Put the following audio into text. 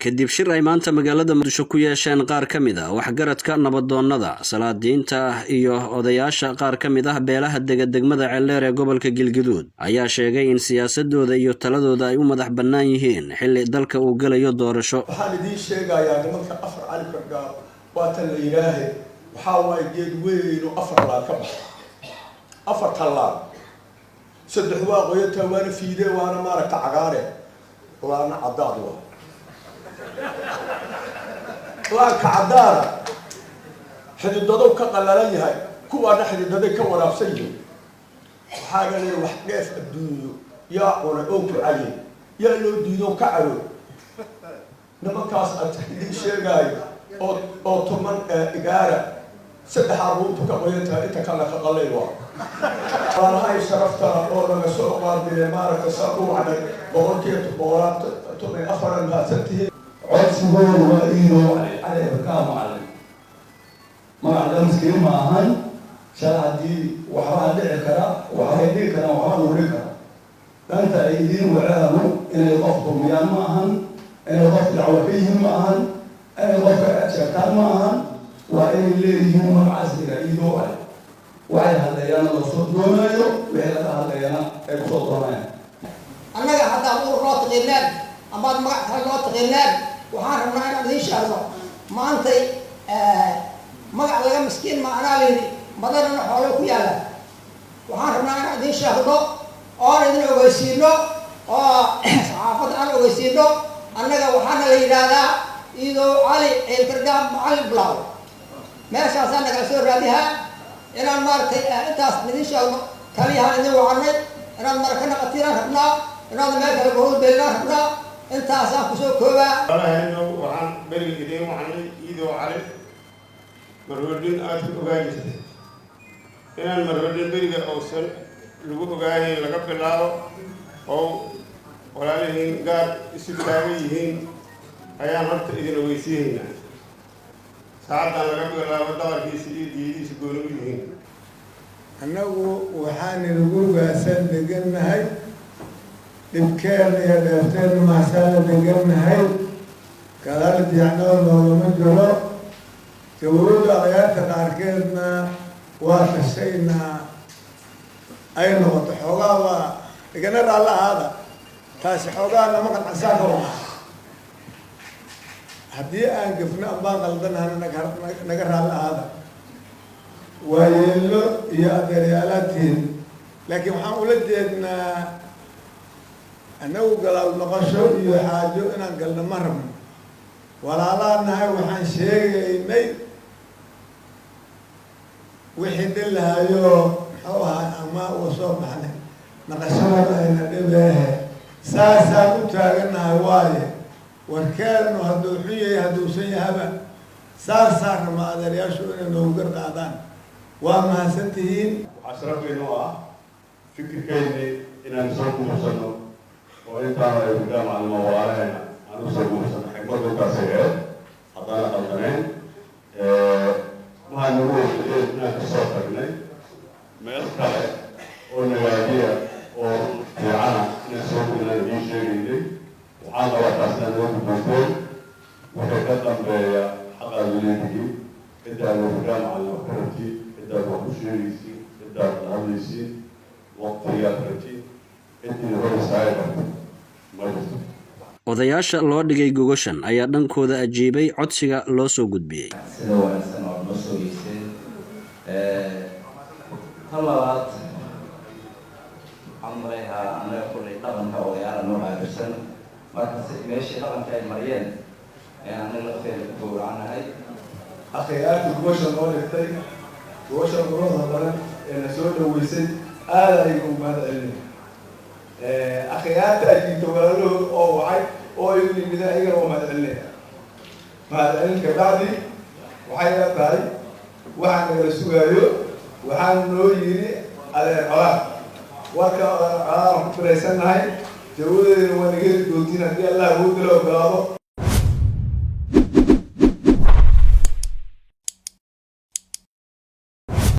Kadib shir ay maanta magaalada Muqdisho ku yeesheen qaar ka mid ah waxgaradka, nabadoonnada, salaadiinta iyo odayaasha qaar ka mid ah beelaha dega degmada Ceeldheer ee gobolka Galgaduud, ayaa sheegay in siyaasadooda iyo taladooda ay u madax bannaan yihiin xilli dalka uu gelayo doorasho. Waxaan idiin sheegayaa, nimanka Afar Cali Kargaab waa tan la yidhaahe, waxaa waaye geed weyn oo afar laan ka baxa, afar tallaan. Saddex waa qoyata, waana fiide, waana maaragta cagaare, laana caddaad. Waa laanka caddaana, xididadow ka qallalan yahay, kuwaana xididaday ka waraabsan yihiin. Waxaana leeya wax dheef adduunyo yaa cunay oo ku cayay, yaa loo diido ka carood. Nimankaas aad idiin sheegaayo oo 10 igaara, saddex aruurtu ka qoyan tahay, inta kale ka qalay. Waa waalahay sharaftana oo naga soo qaabile, maaragta saa u wacnay boqolkiiba boqolaad 14-an mahadsantihiin. Codsigooda waa Iidow Cali Eberkaa Macalin, magac damiskii ma ahan. Shala haddii waxbaa dhici kara, waxbay dhigi karaan, waxbaa lagu dhigi karaa. Danta ay idiin waceenu inay qof dulmiyaan ma ahan, inay qof dacwo ka yihiin ma ahan, inay qofka sheegtaan ma ahan. Waa inay leeyihiin magacaas ila Iidow Cali, waxay hadleeyaana lasoo doonaayo, wixii laga hadleeyana ay kusoo doonayaan. Annaga haddaad urur loo taqiineen amaad magac kale loo taqiineen, waxaan rabnaa inaan idiin sheegno maantay magac laga miskiin ma anaa layidhi, madanana xoolo ku yaalla. Waxaan rabnaa inaan idiin sheegno oon idin ogeysiino oo saxaafadda aan ogeysiino. Annaga waxaana la yidhaahdaa Iidow Cali Ceelkargaab Macalin Bilaaw. Meeshaasaa nagala soo raadihaa. Inaan maaragtay intaas idin sheegno kaliyahaan idin wacanay, inaad mara ka naqatiinaan rabnaa, inaad meel kale kahowlbeelinaan rabnaa. Intaasaan kusoo koobaa. Walaalahayno, waxaan beriga idiin wacnay Iidow Cali Marhoodhin aada ku ogaa jirtay inaan Marhoodhin beriga uusan lagu ogaahayn laga bilaabo oo walaalihiin gaar isu taagan yihiin ayaan horta idin ogeysiihaynaa. Saacaddan laga bilaabo daqalkiisa iyo diyadiisa gooni u yihiin. Annagu waxaan gurigaasan degannahay, dhibkeenna iyo dheefteenna mahsaana degannahay. Gadaal fiicnoo noolama jiro. Jawooda akhyaarta qaarkeedna waa tashaynaa ay noqoto xoogaa, waa igana raalli ahaada. Taasi xoogaa nama qancasaan ka wada. Haddii aan gafno ambaan qaldanahana, naga raalli ahaada. Waa yeelo iyo adeeryaalaad tihiin, laakiin waxaan ula jeednaa annagu galaal noqosho iyo xaajo inaan galno ma rabno. Walaalaa nahay. Waxaan sheegaynay wixii dhilahayo muxuu ahaa ama uu soo baxnay naqashadana ayna dhibeehe. Saasaan u taagannahay. Waaye warkeenu hadduu xun yahay, hadduusan yahaba, saasaan rabna adeeryaashu inay noogu gar qaadaan. Waa mahadsan tihiin. Waxaa sharaf weyn oo ah fikirkeennii inaan soo guursanno oo intaana ay gudaa macalimo walaalaheena aan u soo guursanno. Xigmaddu intaasay ahayd haddaana qaldaneen. Waxaa nagu weydiiyeen inaan kasoo tagnay meel kale oo nagaadiya oo fiicana inaan soo gudnaan idiin sheegaynay. Waxaan qabaa taasna noo guddoonteen. Wixii ka dambeeya xaqaad u leedihiin, ciddaad gudaa macalin wax ka rabtiin, ciddaad wax ku sheegaysiin, ciddaad la hadlaysiin, waqtigaad rabtiin, ciddii hor istaagi karta ma jirto. Odayaasha loo dhigay gogoshan ayaa dhankooda ajiibay codsiga loo soo gudbiyey. Sida wanaagsan oo noo soo geysteen. Tan labaad, waxaan malayhaa annaga kullay dhaqanka odayaala noo qaabilsan. Marka si meeshii dhaqanka ay mariyeen ayaan annaga lafteena ku gowracanahay. Akhyaarta gogosha noo dhigtay, gogosha quruxda badan ee na soo dhaweysay, aada ayaga u mahad celinay. Akhyaarta ajiibta walaalahood oo wacay oo igu yimid, ayagana waa mahad celinaya. Mahad celin kabacdi, waxay ila tahay waxaa nagala sugaayo waxaa noo yidhi adeer Colaad. Warka adeer Colaad aan ku biraysannahay, jawadeedana waa naga heli doontiin haddii Allah awoodda la ogolaado.